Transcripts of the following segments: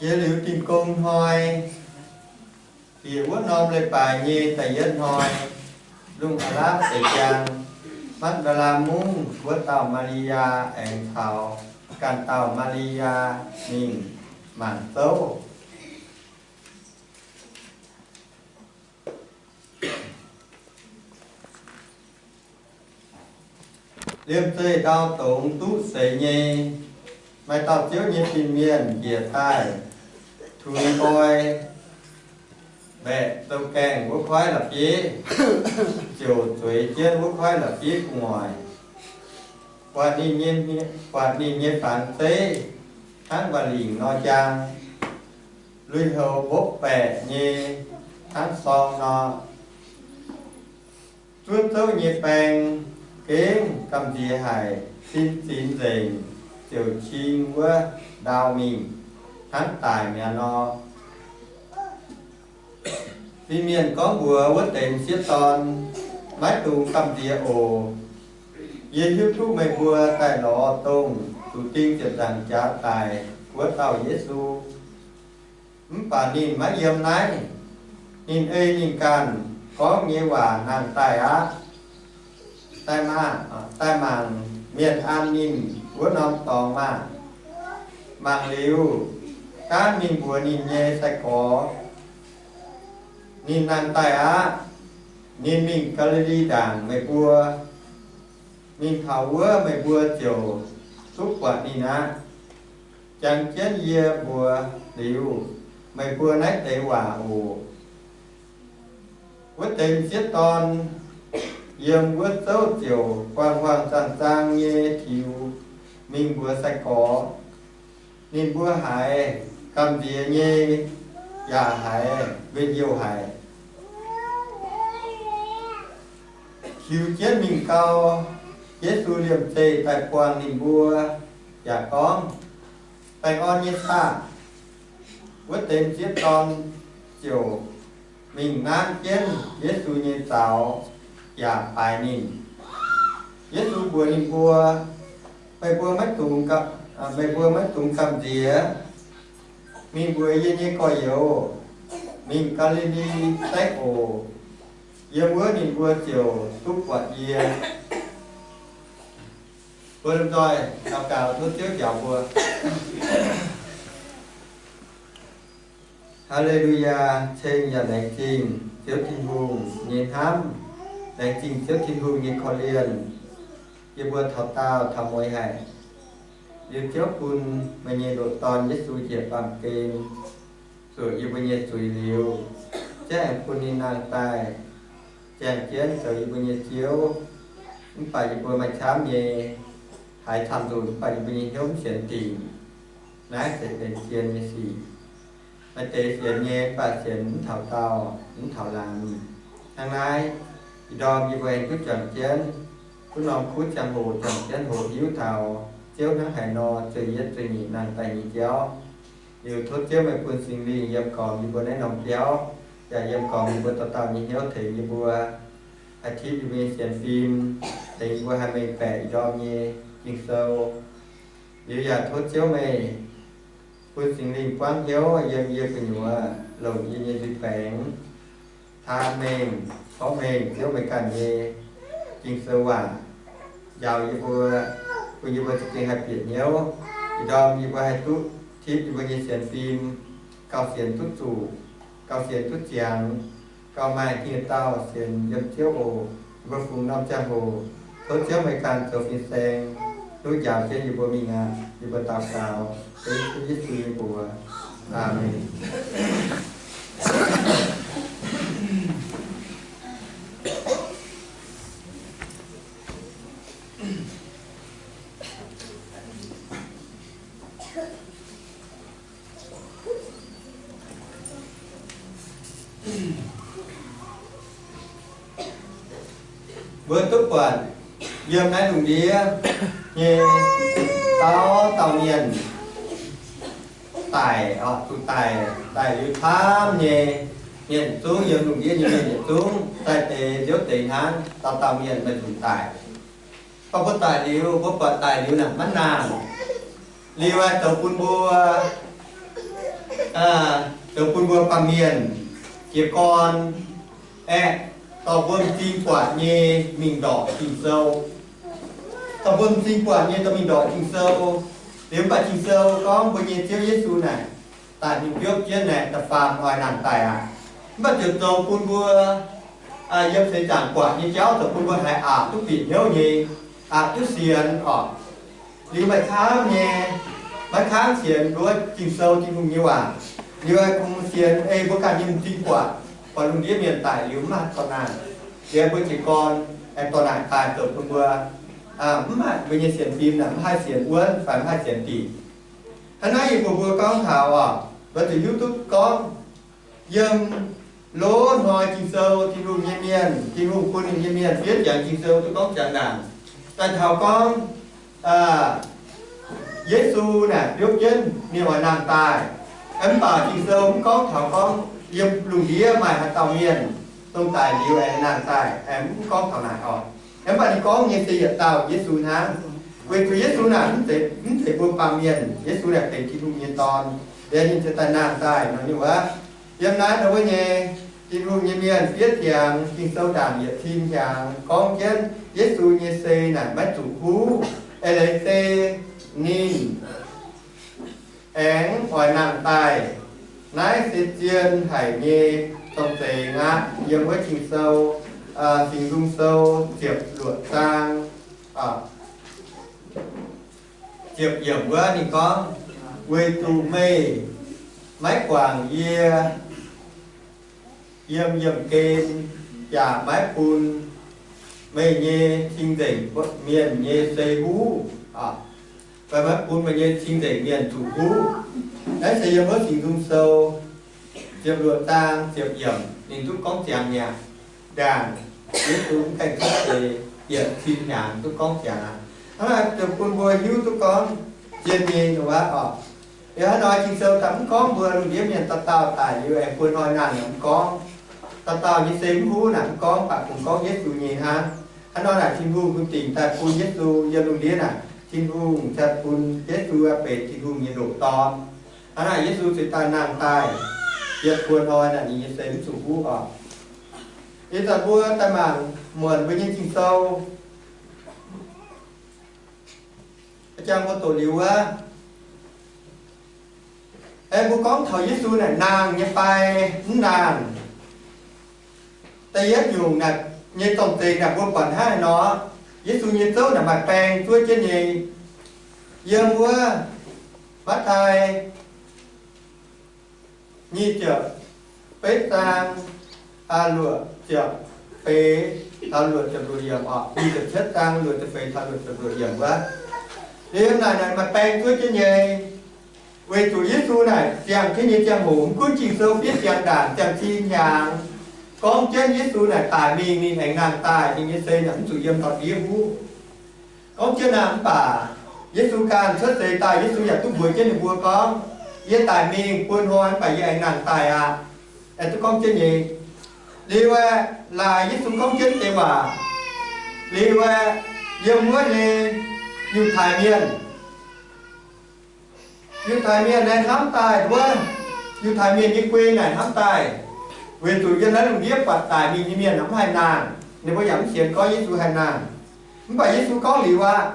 Yiem liuz Dingh Gong Hnoi, bieqc wuov norm leiz-baaix nyei da'yietv hnoi, lungh a'lapv deix jaang, Magv^nda^laa Mungv wuov dauh Maa^li^yaa aengx caux ganh dauh Maa^li^yaa mingh mangc zouv. Liemh zeih ndau dongz duqv seix nyei, maaih dauh Ziouv nyei fin-mienh njiec daaih tuix nqoi mbaeqc zoux gaengh wuov koiv la'bieiv, ziouc zueiz jienv wuov koiv la'bieiv gu'nguaaic, buatc ninh nyei, buatc ninh nyei fanx zeiv hnangv waac-lingc nor njang, lui-houx mbopv baeqc nyei hnangv sorng nor. Zuov zouv nyei baeng gengh gamh nziex haic, sin zinx nzengc, ziouc cing wuov ndau mingh hnangv daic mi'aqv nor. Fin-mienh gorngv mbuox wuov deix m'sieqv dorn, Maiv dungx gamh nziex oc. Yie hiuv duqv meih mbuo daaih lorz dongh zuqc ding ziepc nzaangc jaax daic wuov dauh Yesu. Mv baac ninh maiv yiem naaiv. Ninh ei ninh ganh gorngv nyei waac nangh daaih aqv. Daaih maah, daaih mangc mienh an ninh wuov norm dorngx maah! Mangc liuz, gaanv mingh mbuox ninh nyei sai-gorx, Ninh nangh daaih aqv. Ninh mingh Gaa^li^li Ndaangc meih mbuo. Mingh taux wuov meih mbuo ziouc duqv buatc ninh aqv. Jangx jienv yie mbuox liuz meih mbuo naaiv deix waac oc. Wuov deix m'sieqv dorn yiem wuov zouv ziouc huaang-huaang zaang-zaang nyei tiux mingh mbuox sai-gorx. Ninh mbuo haiz gamh nziex nyei, yaac haiz njien-youh haic. Tiux jienv mingh gau, Yesu liemh zeih daaih buangh ninh mbuo, yaac gorngv, Baengh orn nyei saah! Wuov deix m'sieqv dorn ziouc mingh nanv jienv Yesu nyei zaux, yaac baaix ninh. Yesu mbuox ninh mbuo, Meih mbuo maiv dungx, meih mbuo maiv dungx gamh nziex. Mingh mbuox yie nyei gorx-youz, Mingh Gaa^li^li Saengv oc. Yiem wuov ninh mbuo ziouc duqv buatc yie. Mbuo lomh nzoih daux gaux tov Ziouv njaaux mbuo. Haa^le^lu^yaa, ceng yaac laengz zingh Ziouv Tin-Hungh nyei hnamv, laengz zingh Ziouv Tin-Hungh nyei korv-lienh. Yie mbuo taux daauh taux mueiz haic, liuz Ziouv bun meih nyei ndoqc Dorn Yesu njiec baamh gen zuoqc yie mbuo nyei zuiz liuz, Ziouv aengx bun ninh nangh daaih ziangh jienv zoux yie mbuo nyei Ziouv. Mv baac yie mbuo maaih camv nyei, haiz camv nzunc mv baac yie mbuo nyei hnyouv mv sienx dingc. Naaiv se benx zien nyei sic. Maaih deix sienx nyei mv baac sienx mv taux daauh, mv taux laangz. Hnangv naaiv, ih ndorm yie mbuo aengx duqv juangc jienv, duqv norm kuv ziangh hoc juangc jienv hoqc hiuv taux Ziouv hnangv haaix nor zueih yietv zueih nyeic nangh daaih nyei jauv. Liuz tov Ziouv meih bun Singx Lingh yiem gormx yie mbuo naaiv norm biauv, yaac yiem gormx yie mbuo dauh dauh nyei hnyouv tengx yie mbuo, haih tipv yie mbuo nyei sienx fim, tengx yie mbuo haih mengh baeqc ih ndorm nyei Ging-Sou. Liuz yaac tov Ziouv meih bun Singx Lingh buangv hnyouv yiem yie gu'nyuoz longc yie nyei nzuih baengx taan mengh, porv mengh Ziouv meih ganh nyei Ging-Sou waac njaaux yie mbuo, bun yie mbuo za'gengh haih bieqc hnyouv. Ih ndorm yie mbuo haih duqv tipv yie mbuo nyei sienx fim, gauh sienx duqv zuqc, gauh sienx duqv ziangx, gauh maaih hingh dauh sienx yiem Ziouv oc. Yie mbuo fungx norm ziangh hoc tov Ziouv meih ganh zoux fin-saeng, duqv njaaux jienv yie mbuo mingh aqv. Yie mbuo daux gaux dengv Yesu nyei mbuox. Aamen. Mbuo duqv buatc yiem naaiv lungh ndiev nyei dauh dauh mienh daic, oc, zuqc daic, daic liuz camv nyei mienh yietc zungv, yiem lungh ndiev nyei mienh yietc zungv, daaih deix nziouv deix hnangv, dauh dauh mienh maaih nzunc daic. Gorngv mbuo daic liuz, mbuo buatc daic liuz naaic maiv nangh, liuz aengx zoux bun mbuo Zoux bun mbuo baamh mienh jiez gorn aeqv, dorh mbuo m'zing buatc nyei mingh ndorqc Ging-Sou. Dorh mbuo m'zing buatc nyei dorh mingh ndorqc Ging-Sou. Liuz mv baac Ging-Sou gorngv mbuo nyei Ziouv Yesu naaic daaih mingh biopv jienv naaic da'faam hnoi nangh daaih aqv. Mv baac ziouc zoux bun mbuo yiem seix zaangc buatc nyei jauv zoux bun mbuo haiz aqc duqv bieqc hnyouv nyei, aqc duqv sienx oc. Liuz maaih camv nyei, maiv kangv sienx nduov Ging-Sou Tin-Hungh nyei waac. Liuz aengx kungx sienx ei mbuo ganh nyei m'zing buatc, buatc lungh ndiev mienh daic liuz mv maaih dorh naaic. Liuz mbuo jiez gorn aengx dorh naaic daaih zoux bun mbuo mv maaih mbuo nyei sienx fim naaic mv haih sienx wuonv fai mv haih sienx dingc. Hnangv naaiv yie mbuox mbuo gorngv taux oc, mbuo zuqc hiuv duqv gorngv yiem loz-hnoi Ging-Sou Tin-Hungh nyei mienh, Tin-Hungh bun ninh nyei mienh fiev ziangx Ging-Sou duqv gorngv ziangx ndaangc. Daaih taux gorngv Yesu naaic biopv jienv mingh oix nangh daaih. Mv baac Ging-Sou mv gorngv taux gorngv yiem lungh ndiev maaih haaix dauh mienh dongh daic liuz aengx nangh daaih, aengx mv gorngv taux naaic oc. Mv baac ninh gorngv nyei se yietc dauh Yesu hnangv. Weic zuqc Yesu naaic mv zeiz, mv zeiz mbuo baamh mienh. Yesu naaic benx Tin-Hungh nyei Dorn. Liuz ninh ziouc daaih nangh daaih nor nyei wuov. Yiem naaiv ndau wuov nyei Tin-Hungh nyei mienh fiev ziangx Ging-Sou ndaangc yietc cin hnyangx gorngv jienv Yesu nyei sei naaic maiv zuqc huv. Eix leiz se ninh aengx oix nangh daaih. Naaiv se zien haic nyei dorng-zeix aqv. Yiem wuov Ging-Sou, Singx Nzung Sou ziepc luoqc zaang, ziepc yiemc wuov ninh gorngv, weic zuqc meih maiv guangc yie yiem yiemh gen, yaac maiv bun meih nyei cing-nzengc mienh nyei sei huv, fai maiv bun meih nyei cing-nzengc mienh zuqc huv. Naaiv se yiem wuov Singx Nzung Sou ziepc luoqc zaang ziepc yiemc, ninh duqv gorngv ziangx mi'aqv. Ndaangc Yesu mv gaengh cuotv seix yietc cin hnyangx duqv gorngv ziangx aqv. Hnangv naaic ziouc bun mbuo hiuv duqv gorngv zien nyei wuov oc. Liuz haaix nor Ging-Sou daaih mv gorngv mbuo lungh ndiev mienh dauh dauh daic liuz aengx buo hnoi nangh naaic mv gorngv. Dauh dauh nyei sei mv huv naaic mv gorngv, mv baac kungx gorngv Yesu nyei hnangv. Hnangv nor naaic Tin-Hungh bun dingc daaih bun Yesu yiem lungh ndiev naaic, Tin-Hungh daaih bun Yesu benx Tin-Hungh nyei ndoqc Dorn. Hnangv naaic Yesu ziouc daaih nangh daaih yiem buo hnoi naaic ninh nyei sei mv zuqc huv oc. Ih zanc mbuo daaih mangc muonc mbuo nyei Ging-Sou, jang mbuo doqc liuz wuov, aengx mbuo gorngv taux Yesu naaic nangh nyei fai mv nangh. Da'yietv nyungc naaic nyei dorng-zeix naaic mbuo buatc hnangv haaix nor, Yesu nyei zouv naaic maaih baeng zuov jienv nyei. Yiem wuov Matv^taai nyic ziepc betv zaang, luoqc ziepc feix taux luoqc ziepc luoqc yiemc oc. Nyic ziepc cietv zaang luoqc ziepc feix taux luoqc ziepc luoqc yiemc wuov. Liuz naaic naaic maaih baeng zuov jienv nyei. Weic zuqc Yesu naaic ziangh jienv nyei ziangh hoc, mv gunv Ging-Sou fiev ziangx ndaangc ziangh cin hnyangx gorngv jienv Yesu naaic daic mingh ninh aengx nangh daaih, ninh nyei sei naaic mv zuqc yiem ndau-ndiev huv. Gorngv jienv naaic mv baac Yesu ganh cuotv seix daaih, Yesu yaac duqv mbuox jienv ninh mbuo gorngv, yie daic mingh buo hnoi mv baac yie aengx nangh daaih aqv. Aengx duqv gorngv jienv nyei. Liuz aeqv, laaix Yesu gorngv jienv deix waac, liuz aeqv, yiem wuov nyei Yiutai Mienh, Yiutai Mienh naaiv hnamv daaih wuov, Yiutai Mienh nyei guei naaic hnamv daaih, weic zuqc yiem naaiv lungh ndiev buatc daic mingh nyei mienh mv haih nangh. Ninh mbuo yaac mv sienx gorngv Yesu haih nangh. Mv baac Yesu gorngv liuz aqv.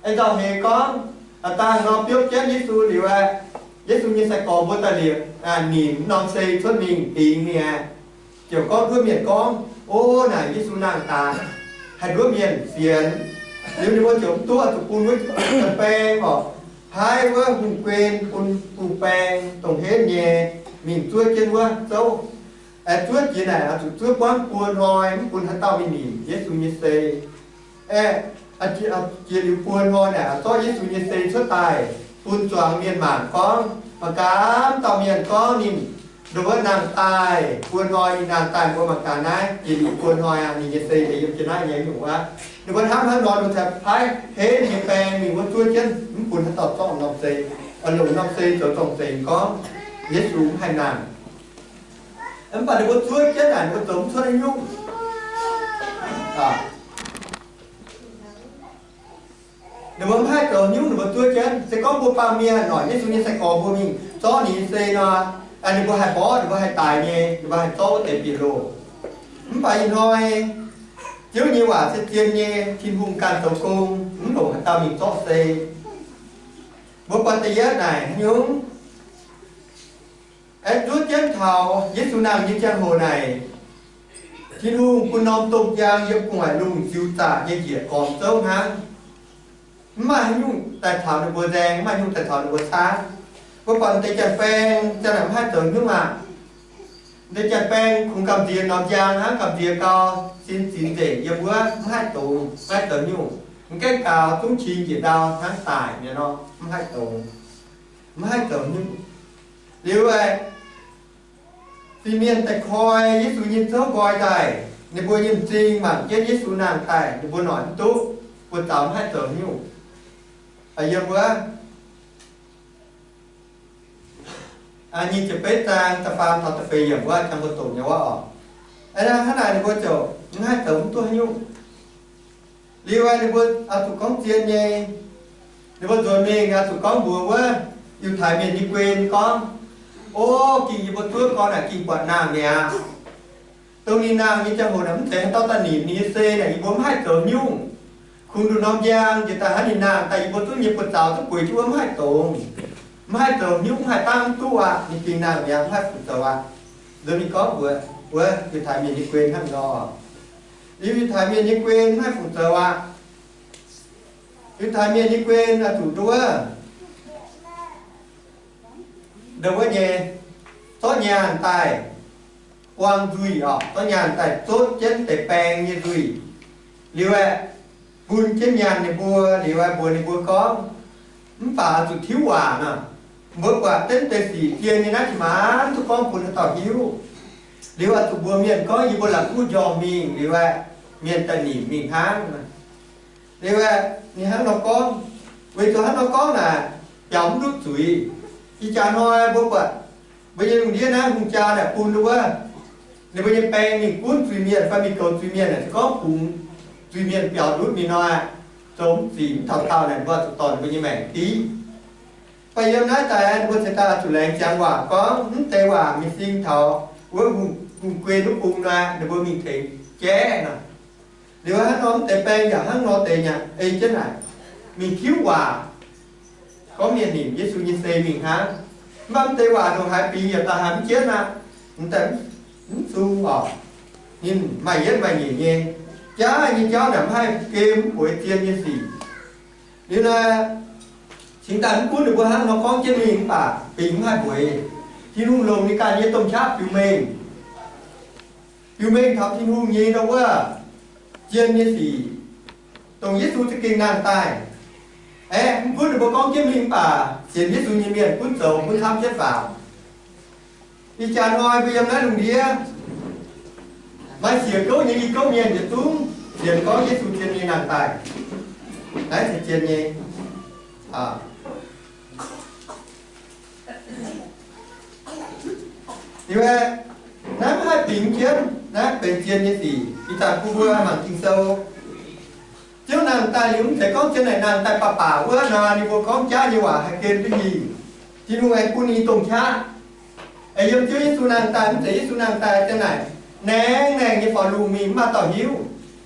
Ih dauh heix gorngv, a'dangh nor biopv jienv Yesu liuz aeqv, Yesu nyei sai-gorx mbuo daaih liepc nimc norm sei cuotv mingh dingx ninh aeqv, ziouc gorngv nduov mienh gorngv, O, naaic Yesu nangh daaih, haih nduov mienh sienx. Liuz ninh mbuo ziouc mv duqv, zuqc bun wuov baeng oc, paaiv wuov hungh guen bun bung baeng dongh henv nyei mingh zuov jienv wuov zouv. Aengx zuov jiex naaic oix zuqc zuov buangv buo hnoi mv bun haaix dauh mingh nimc Yesu nyei sei. Aeqv, jiex liuz buo hnoi naaic zorqv Yesu nyei sei cuotv daaih bun zuangx mienh mangc gorngv, mangc gaax dauh mienh gorngv ninh ndongc wuov nangh daaih buo hnoi, ninh nangh daaih mbuo mangc gaax naaiv jiex liuz buo hnoi aqv, ninh nyei sei deix yiem jiex naaiv nyei nyungc wuov. Ninh mbuo hnamv hnangv nor, ninh mbuo ziouc paaiv henv nyei baeng mingh wuov zuov jienv mv bun haaix dauh zorqv norm sei, longc norm sei zoux zorng-zengx gorngv Yesu mv haih nangh. Mv baac ninh mbuo zuov jienv naaic ninh mbuo zoux mv cuotv haaix nyungc. Ninh mbuo mv haih zoux nyungc, ninh mbuo zuov jienv. Se gorngv mbuo baamh mienh oc, Yesu nyei sai-gorx mbuo mingh zorqv ninh nyei sei nor, ninh mbuo haih mborqv, ninh mbuo haih daic nyei, ninh mbuo haih zorqv wuov deix bieqc loh. Mv baac ih hnoi Ziouv nyei waac se zien nyei, Tin-Hungh ganh zoux gong, mv longc haaix dauh mingh zorqv sei. Mbuo buatc da'yietv naaic nyungc, aengx zuov jienv taux Yesu nangh nyei ziangh hoc naaic, Tin-Hungh bun norm domh njang yiem gu'nguaaic lungh ziux zaqc nyei njiec gormx zouv hnangv. Mv maaih haaix nyungc daaih caux ninh mbuo nzaeng, mv maaih nyungc daaih caux ninh mbuo caangv. Mbuo buatc deix janx-baeng ziang naaic mv haih zoux nyungc aqv. Deix janx-baeng kungx gamh nziex norm njang hnangv, gamh nziex gau, sin zinx nzengc yiem wuov, mv haih dongz, mv haih zoux nyungc. Mv gaengh gaux zungv qingx njiec ndau hnangv daic mi'aqv nor, mv haih dongz, mv haih zoux nyungc. Liuz aeqv, fin-mienh daaih koi Yesu nyei zouv nqoi daaih, ninh mbuo nyei m'zing mangc jienv Yesu nangh daaih, ninh mbuo noic mv duqv, buoz-zaux mv haih zoux nyungc. Yiem wuov nyic ziepc betv zaang da'faam taux da'feix yiemc wuov, jang mbuo doqc nyei wuov oc. Hnangv naaic ninh mbuo ziouc mv haih zoux mv duqv haaix nyungc. Liuz aeqv, ninh mbuo oix zuqc gorngv zien nyei. Ninh mbuo nzuonx mingh oix zuqc gorngv mbuox wuov Yiutai Mienh nyei guen gorngv, O, gingh yie mbuo zuov gorn naaic gingh buatc nangh mi'aqv. Dongh ninh nangh nyei ziangh hoc naaic mv zeiz haaix dauh daaih nimc ninh nyei sei naaic, yie mbuo mv haih zoux nyungc. Kungx nduqc norm njang njiec daaih hnangv ninh nangh daaih, yie mbuo zungv nyei buoz-zaux duqv bueix jienv wuov mv haih dongz, mv haih zoux nyungc, mv haih dangv mv duqv aqv. Ninh gengh nangh mi'aqv, mv haih fu-zoux aqv. Nzunc ninh gorngv mbuox wuov Yiutai Mienh nyei guen hnangv nor. Liuz Yiutai Mienh nyei guen mv haih fu-zoux aqv. Yiutai Mienh nyei guen oix zuqc nduov, nduov wuov nyei, zorqv nyaanh daaih buang nzuih oc, zorqv nyaanh daaih zotv jienv deix baeng nyei nzuih. Liuz aeqv, bun jienv nyaanh ninh mbuo, liuz aeqv, mbuox ninh mbuo gorngv, Mv baac oix zuqc tiuv waac nor. Mbuo buatc jienv deix sic zien nyei naaiv, maaih mv duqv gorngv bun haaix dauh hiuv. Liuz oix zuqc mbuox mienh gorngv yie mbuo la'kuqv njormh mingh, liuz aeqv, mienh daaih nimc mingh hnangv. Liuz aeqv, ninh hnangv nor gorngv, weic zuqc hnangv nor gorngv naaic, biaux mv duqv zuiz. Ih jaax hnoi mbuo buatc mbuo nyei lungh ndiev naaiv hungh jaa naaic bun wuov, ninh mbuo nyei baeng mingh gunv zuiz-mienh fai mingh goux zuiz-mienh naaic, se gorngv bungx zuiz-mienh biaux ndutv mingh nor, zoux mv zic mv taux daauh naaic, mbuo zuqc dorh ninh mbuo nyei maengc div. Mv baac yiem naaiv daaih ninh mbuo cingx daaih oix zuqc laengz ziangx waac gorngv mv deix waac mingh sing taux wuov hungh guei nuqv bung nor, ninh mbuo mingh tengx jaiv nor. Liuz hnangv nor mv deix baeng yaac hnangv nor deix nyei, ei jienv naaic mingh tiuv waac gorngv mienh nimc Yesu nyei sei mingh hnangv. Mv baac mv deix waac ndongc haaix bingx yaac daaih haiz mv jienv aqv. Mv deix mv sung oc. Ninh maaih yietv maaih nyeic nyei. Jaav nyei jauv naaic mv haih gem mv bueix zien nyei sic. Liuz naaic, cingx daaih mv gunv ninh mbuo hnangv nor gorngv jienv mingh mv baac bingx mv haih mbueix. Tin-Hungh longc ninh ganh nyei domh qaqv biux mengh, biux mengh taux Tin-Hungh nyei ndau wuov zien nyei sic, dongh Yesu za'gengh nangh daaih. Aeqv, mv gunv ninh mbuo gorngv jienv mingh mv baac sienx Yesu nyei mienh gunv zoux gunv camv jienv faaux. Ih jaax hnoi mbuo yiem naaiv lungh ndiev, maaih siec gouv nyei i gouv mienh yietc zungv sienx gorngv Yesu zien nyei nangh daaih. Naaiv se zien nyei. Liuz aeqv, naaiv mv haih bingx jienv, naaiv benx zien nyei sic. Ih zanc bun mbuo mangc Ging-Sou. Ziouv nangh daaih liuz, mv zeiz gorngv zien naaic nangh daaih baac baac wuov nor, ninh mbuo gorngv jaav nyei waac haih gen duqv hingh. Tin-Hungh aengx bun ninh domh qaqv. Aengx yiem Ziouv Yesu nangh daaih, mv zeiz Yesu nangh daaih zien naaic, naeng naeng nyei faaux lungh mingh mv maaih dauh hiuv.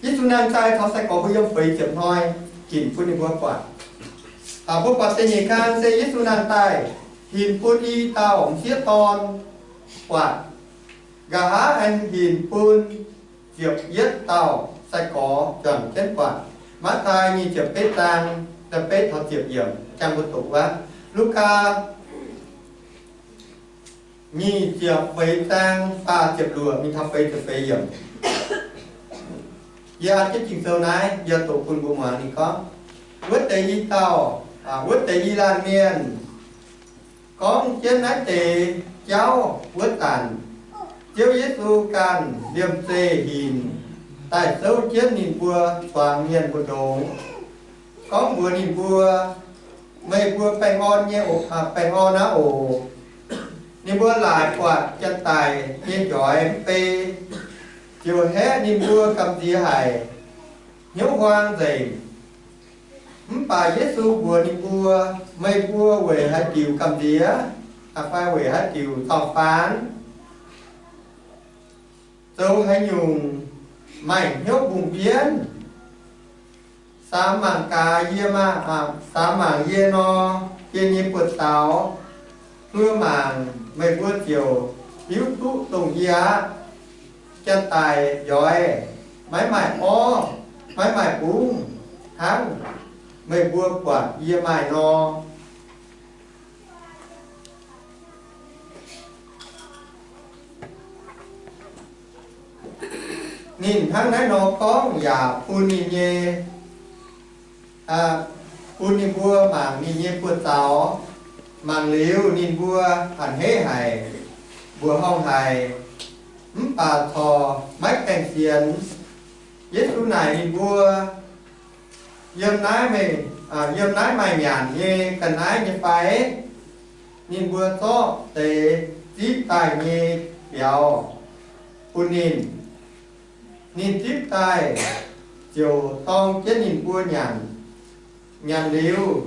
Yesu nangh daaih taux sai-gorx mbuo yiem feix ziepc hnoi, hinc bun ninh mbuo buatc. Mbuo buatc da'nyeic kang se Yesu nangh daaih, hinc bun i dauh m'sieqv dorn buatc. Nqa'haav aengx hinc bun ziepc yietv dauh sai-gorx juangc jienv buatc. Matv^taai nyic ziepc betv zaang, da'betv taux ziepc yiemc, jang mbuo doqc wuov. Lugaa nyic ziepc feix zaang, faah ziepc luoqc mingh taux feix ziepc feix yiemc. Yie jienv Ging-Sou naaiv, yie doqc bun mbuo muangx ninh gorngv, wuov deix i dauh, wuov deix i laanh mienh gorngv jienv naaiv deix jauv wuov zanc, Ziouv Yesu ganh liemh zeih hinc daaih souv jienv ninh mbuo zuangx mienh mbu'ndongx, gorngv mbuox ninh mbuo, Meih mbuo baengh orn nyei oc, baengh orn aqv oc. Ninh mbuo laaic buatc janx-daic nyei njoix mv bei, ziouc haeqv ninh mbuo gamh nziex haic, hnyouv huaang nzengc. Mv baac Yesu mbuox ninh mbuo, Meih mbuo weic haaix diuc gamh nziex? Fai weic haaix diuc cau-faanx? Zoux haaix nyungc maaih hnyouv mbungh mbienv? Samx mangc gaax yie maah! Samx mangc yie nor, yie nyei buoz-zaux. Hluo mangc, meih mbuo ziouc hiuv duqv dongh yie aqv. Janx-daic njoix maiv maaih orv, maiv maaih bungv, hnangv meih mbuo buatc yie maaih nor. Ninh hnangv naaiv nor gorngv yaac bun ninh nyei, bun ninh mbuo mangc ninh nyei buoz-zaux. Mangc liuz ninh mbuo a'hneiv haic, mbuoqc horngh haic, mv baac corc maiv gaengh sienx. Yesu naaic ninh mbuo, Yiem naaiv, yiem naaiv maaih nyanc nyei ga'naaiv nyei fai? Ninh mbuo zorqv deix zipv daaih nyei biaux bun ninh. Ninh zipv daaih ziouc dorng jienv ninh mbuo nyanc. Nyanc liuz,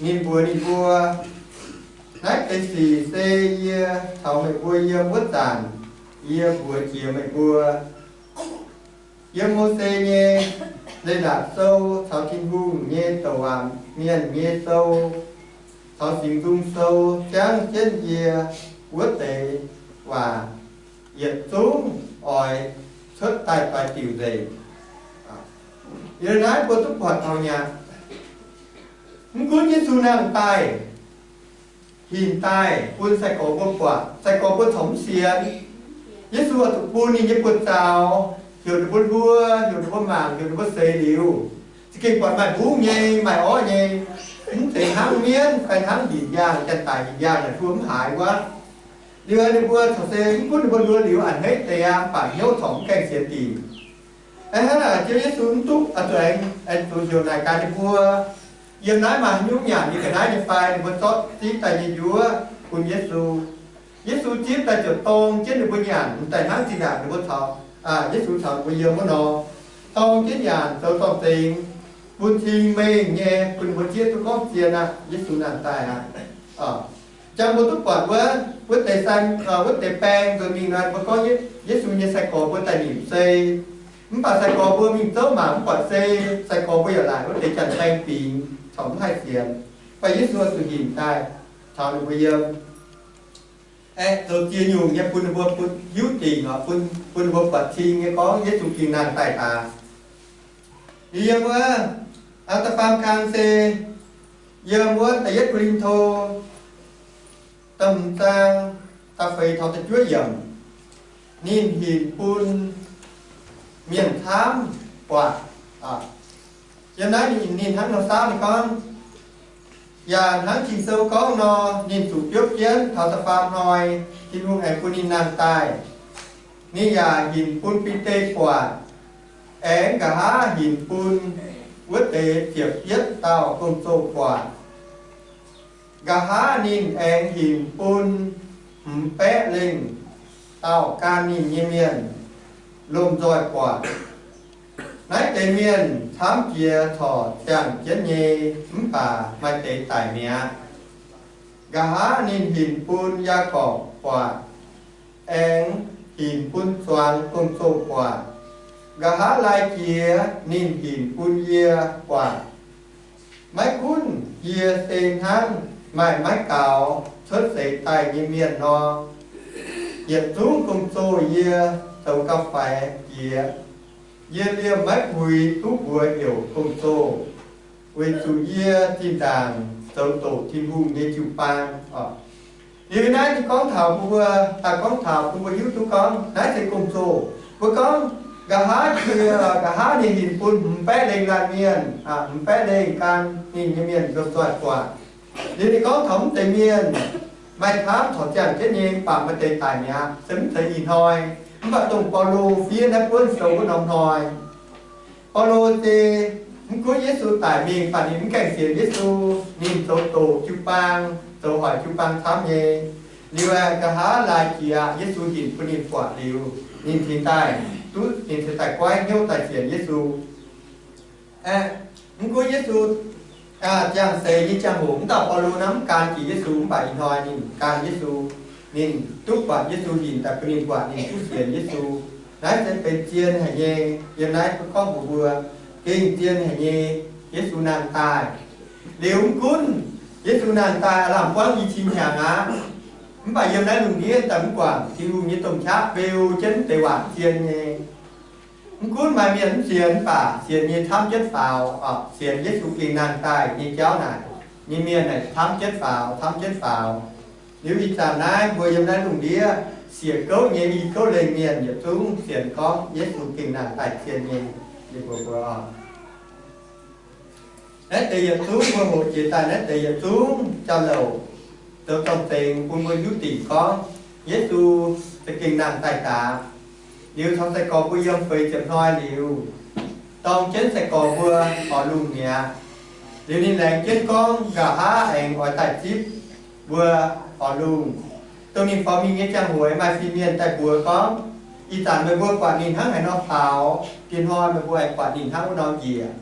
ninh mbuox ninh mbuo, Naaiv deix sic se yie caux meih mbuo yiem wuov zanc yie mbuox jiex meih mbuo. Yiem Mose nyei Leiz-Latc Sou caux Tin-Hungh nyei douc waac mienh nyei sou caux Singx Nzung Sou jangv jienv yie wuov deix waac yietc zungv oix cuotv daaih doix diuc nzengc. Yiem naaiv mbuo duqv buatc taux mi'aqv. Mv gunv Yesu nangh daaih, hinc daaih bun sai-gorx mbuo buatc, sai-gorx mbuo corc mv sienx. Yesu oix zuqc bun ninh nyei buoz-zaux heuc ninh mbuo hluo, heuc ninh mbuo mangc, heuc ninh mbuo seix liuz, za'gengh buatc maaih mbungv nyei, maaih orv nyei, mv zeiz hnangv mienv fai hnangv hinc yaangh, janx-daic hinc yaangh naaic hluo mv haaix wuov. Liuz ninh mbuo corc se mv gunv ninh mbuo hluo liuz a'hneiv deix aqv, mv baac hnyouv corc mv gaengh sienx dingc. Hnangv naaic Ziouv Yesu mv duqv zuqc aengx, aengx zuqc heuc naaic gaax ninh mbuo, Yiem naaiv maaih haaix nyungc nyanc nyei ga'naaiv nyei fai? Ninh mbuo zorqv zipv daaih nyei njuov bun Yesu. Yesu zipv daaih ziouc dorng jienv ninh mbuo nyanc, m'daaih hnangv zinh ndaangc ninh mbuo caux, Yesu caux ninh mbuo yiem wuov nor, dorng jienv nyanc zoux zorng-zengx, bun cing-mengh nyei bun ninh mbuo zieqv duqv gorngv zien aqv. Yesu nangh daaih aqv. Jang mbuo duqv buatc wuov, wuov deix sai, wuov deix baeng nzuonx mingh nor, mbuo gorngv Yesu nyei sai-gorx mbuo daaih nimc sei. Mv baac sai-gorx mbuo mingh zouv mangc mv buatc sei, sai-gorx mbuo yaac laaic wuov deix janx-baeng bingx, corc mv haih sienx. Mv baac Yesu zuqc hinc daaih caux ninh mbuo yiem. Aeqv, zoux ziex nyungc nyei bun ninh mbuo, bun hiuv dingc, bun, bun ninh mbuo buatc cing nyei gorngv Yesu gengh nangh daaih daaih. Liuz yiem wuov, da'faam kang se yiem wuov da'yietv Ko^lin^to da'hmz zaang da'feix taux da'juov yiemc. Ninh hinc bun mienh camv buatc. Yiem naaiv ninh, ninh hnangv nor saauv ninh gorngv, yaac hnangv Ging-Sou gorngv nor, ninh zuqc biopv jienv taux da'faam hnoi, Tin-Hungh aengx bun ninh nangh daaih. Ninh yaac hinc bun Bide buatc, aengx nqa'haav hinc bun wuov deix ziepc yietv dauh gong-zoh buatc. Nqa'haav ninh aengx hinc bun hmz baeqv lengh dauh gan ninh nyei mienh lomh nzoih buatc. Naaiv deix mienh camv jiex corc ziangh jienv nyei, mv baac maaih deix daic mi'aqv. Nqa'haav ninh hinc bun Yaagorpc buatc, aengx hinc bun zuangx gong-zoh buatc. Nqa'haav lai jiex ninh hinc bun yie buatc. Maiv gunv yie se hnangv maaih maiv gaux cuotv seix daaih nyei mienh nor, yietc zungv gong-zoh yie zoux gauh faix jiex. Yie liemh maiv puix duqv mbuox heuc gong-zoh, weic zuqc yie zinh ndaangc zoux doqc Tin-Hungh nyei jiu-baang. Liuz naaiv ninh gorngv taux mbuo, gorngv taux bun mbuo hiuv duqv gorngv naaiv se gong-zoh. Mbuo gorngv nqa'haav jiex, nqa'haav ninh hinc bun hmz baeqv lengh laanh mienh, hmz baeqv lengh gan ninh nyei mienh lomh nzoih buatc. Liuz ninh gorngv taux mv deix mienh maaih camv corc ziangh jienv nyei, mv baac maaih deix daic mi'aqv, se mv zeiz ih hnoi. Mv baac dongh Baulo fiev naaiv buonv sou wuov norm hnoi, Baulo se mv gunv Yesu daic mingh, mv baac ninh mv gaengh sienx Yesu. Ninh zoux doqc jiu-baang, zoux hoic jiu-baang camv nyei. Liuz aeqv, nqa'haav laaix jiex aqv, Yesu hinc bun ninh buatc liuz, ninh cingx daaih duqv, ninh cingx daaih goiv hnyouv daaih sienx Yesu. Aeqv, mv gunv Yesu Ziangh seix nyei ziangh hoc, mv dauh Baulo naaiv mv gan jiex Yesu, mv baac ih hnoi ninh gan Yesu. Ninh duqv buatc Yesu hinc daaih bun ninh buatc ninh duqv sienx Yesu. Naaiv se benx zien haic nyei. Yiem naaiv gorngv mbuox mbuo, gengh zien haic nyei. Yesu nangh daaih liuz, mv gunv Yesu nangh daaih aav lamh buangv i cin hnyangx aqv, mv baac yiem naaiv lungh ndiev daaih mv guangc, Tin-Hungh nyei domh qaqv beu jienv deix waac zien nyei. Mv gunv maaih mienh mv sienx, mv baac sienx nyei camv jienv faaux. Sienx Yesu gengh nangh daaih nyei jauv naaic, nyei mienh naaic camv jienv faaux, camv jienv faaux. Liuz ih zanc naaiv mbuo yiem naaiv lungh ndiev siec gouv nyei i gouv lengh mienh yietc zungv sienx gorngv Yesu gengh nangh daaih zien nyei. Yie mbuox mbuo, naaiv deix yietc zungv mbuo hoqc jiex daaih naaiv deix yietc zungv jauv-louc zoux zorng-zengx bun mbuo hiuv dingc gorngv Yesu za'gengh nangh daaih daaih. Liuz taux sai-gorx mbuo yiem feix ziepc hnoi liuz, dorng jienv sai-gorx mbuo oix lungh mi'aqv. Liuz ninh laengz jienv gorngv nqa'haav aengx oix daaih zipv mbuo oix lungh. Dongh ninh faaux mingh nyei ziangh hoc maaih fin-mienh daaih mbuox gorngv, ih zanc meih mbuo buatc ninh hnangv haaix nor faaux, diex hnoi meih mbuo aengx buatc ninh hnangv wuov nor njiec.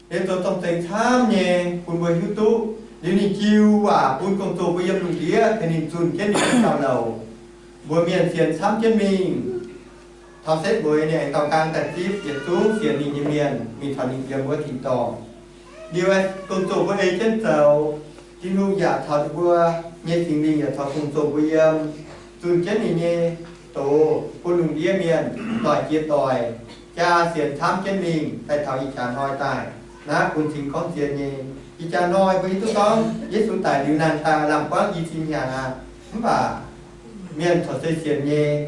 Liuz zoux zorng-zengx camv nyei bun mbuo hiuv duqv. Liuz ninh jiu waac bun gong-zoh mbuo yiem lungh ndiev tengx ninh zunh jienv ninh nyei jauv-louc. Mbuox mienh sienx camv jienv mingh. Taux setv mueiz ninh aengx gauh nqaang daaih zipv yietc zungv sienx ninh nyei mienh mingh taux ninh yiem wuov tin-dorngh. Liuz gong-zoh mbuo ei jienv zoux, Tin-Hungh yaac caux ninh mbuo nyei Singx Lingh yaac caux gong-zoh mbuo yiem, zunh jienv ninh nyei doz bun lungh ndiev mienh doic jiex doic jaa sienx camv jienv mingh daaih taux ih jaax hnoi daaih. Naaiv bun cing gorngv zien nyei. Ih jaax hnoi mbuo hiuv duqv gorngv Yesu daic liuz nangh daaih lamh buangv i cin hnyangx aqv. Mv baac mienh corc se sienx nyei.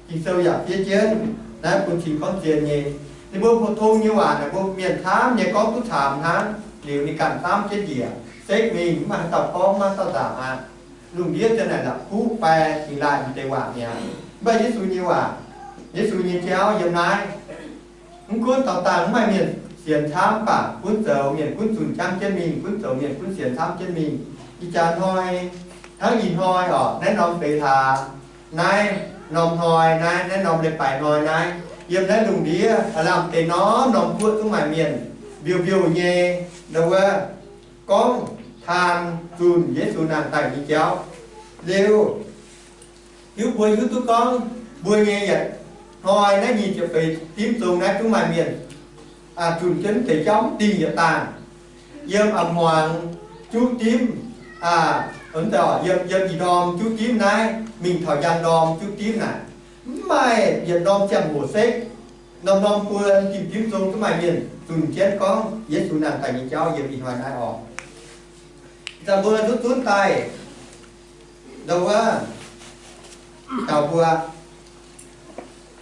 Ging-Sou yaac fiev jienv naaiv bun cing gorngv zien nyei. Ninh mbuo pou-tong nyei waac naaic mbuo mienh camv nyei gorngv duqv caamx hnangv. Liuz ninh ganh samv jienv njiec sekv mingh, mv maaih haaix dauh gorngv, mv maaih haaix dauh nzaangc aqv. Lungh ndiev ziouc naaic la'kuqv fai cingx laaih deix waac mi'aqv. Mv baac Yesu nyei waac, Yesu nyei jauv yiem naaiv. Mv gunv dorh dangh mv maaih mienh sienx camv, mv baac gunv zoux mienh gunv zunh camv jienv mingh, gunv zoux mienh gunv sienx camv jienv mingh. Ih jaax hnoi, hnangv ih hnoi orqc, naaiv norm feix hlaax, naaiv norm hnoi naaiv, naaiv norm leiz-baaix hnoi naaiv, yiem naaiv lungh ndiev aav lamh deix norm-norm guoqv zungv maaih mienh mbiouh mbiouh nyei, ndau wuov, gorngv taan zunh Yesu nangh daaih nyei jauv. Liuz, hiuv mbuo hiuv duqv gorngv mbuo nyei yietc hnoi naaiv nyic ziepc feix dimv zong naaiv zungv maaih mienh zunh jienv deix jauv mv dingh yietc daanh. Yiem a'hmuangx juqv dimv, yiem, yiem ih ndorm juqv dimv naaiv mingh taux njang ndorm juqv dimv naaic, mv maaih yietc norm ziangh hoc sekv, norm-norm buo dimv dimv zong zungv maaih mienh zunh jienv gorngv Yesu nangh daaih nyei jauv yiem ih hnoi naaiv orqc. Ih zanc mbuo duqv zunv daaih ndau wuov, daux mbuo,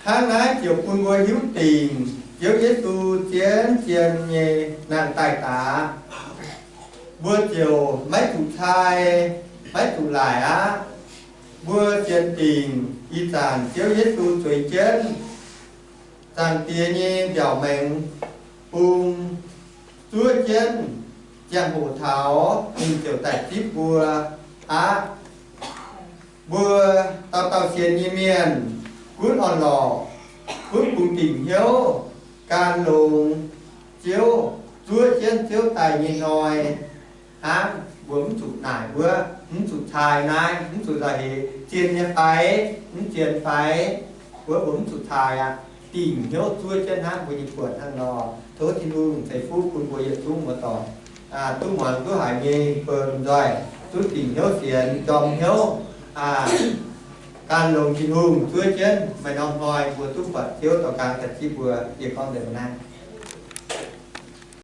hnangv naaiv ziouc bun mbuo hiuv dingc Ziouv Yesu zien zien nyei nangh daaih daaih. Mbuo ziouc maiv zuqc cai, maiv zuqc laaic aqv. Mbuo sienx dingc ih zanc Ziouv Yesu zueiz jienv Zaangc Diex nyei mbiaauc maengx bung zuov jienv ziangh hoc taux ninh ziouc daaih zipv mbuo aqv. Mbuo dauh dauh sienx nyei mienh gunv orn-lorqc, gunv bungx dingc hnyouv, gan longx Ziouv, zuov jienv Ziouv daaih nyei hnoi hnangv. Mbuo mv zuqc naaic wuov, mv zuqc cai naaiv, mv zuqc nzauh heix, zien nyei fai, mv zien fai, wuov mbuo mv zuqc cai aqv. Dingc hnyouv zuov jienv hnangv mbuo nyei buonc hnangv nor. Tov Tin-Hungh ceix fuqv bun mbuo yietc zungv muoz-doic duqv muangx duqv haiz nyei beu nzoih, duqv dingc hnyouv sienx, njormh hnyouv, gan longx Tin-Hungh zuov jienv maaih norm hnoi mbuo duqv buatc Ziouv daux nqaang daaih zipv mbuo. Yie gorngv nzengc naaiv.